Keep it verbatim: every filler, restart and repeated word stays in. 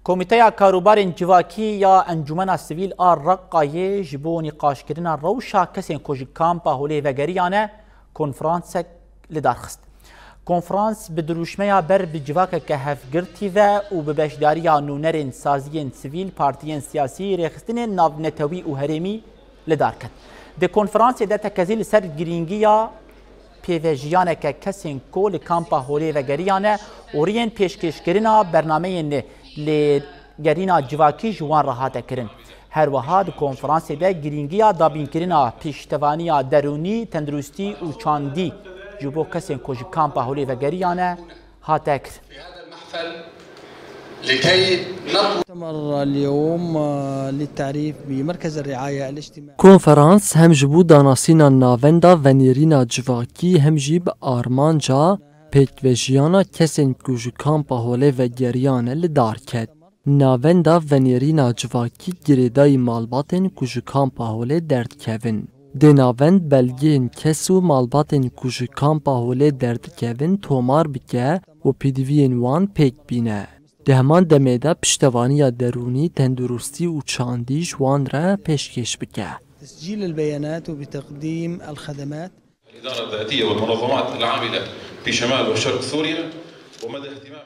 Komîteya Karûbarên Civakî ya Encûmena Sivîl a Reqayê ji bo nîqaşkirina rewşa kesên ku ji kampa Holê vegeriyane konferansek li dar xist. Konferans bi dirûşmeya ber bi civakeke hevgirtî ve û bi beşdariya nûnerên saziyên sivîl, partiyên siyasî, rêxistinên navnetewî û herêmî li dar ket. Di konferansê de tekezî li ser girîngiya pêvejiyaneke kesên ku li kampa Holê vegeriyane û riyên pêşkêşkirina bernameyên lêgerîna civakî ji wan re hate kirin. Her wiha di konferansê de girîngiya dabînkirina piştevaniya derûnî, tenduristî û çandî ji bo kesên ku ji kampa Holê vegeriyane hate kirin. في هذا المحفل لكي نطلب مؤتمر اليوم آه، للتعريف بمركز الرعاية الاجتماعي. Konferans hem ji bo danasîna navenda venêrîna civakî hem jî bi armanca pêkvejiyana kesên ku ji kampa Holê vegeriyane li dar ket. Navenda venêrîna civakî girêdayî malbatên ku ji kampa Holê derdikevin. Dê navend belgeyên kes û malbatên ku ji kampa Holê derdikevin tomar bike û pêdiviyên wan pêk bîne. Di heman demê de piştevaniya derûnî, tenduristî û çandî ji wan re pêşkêş bike. تسجيل البيانات وبتقديم الخدمات. الإدارة الذاتية والمنظمات العاملة في شمال وشرق سوريا ومدى اهتمام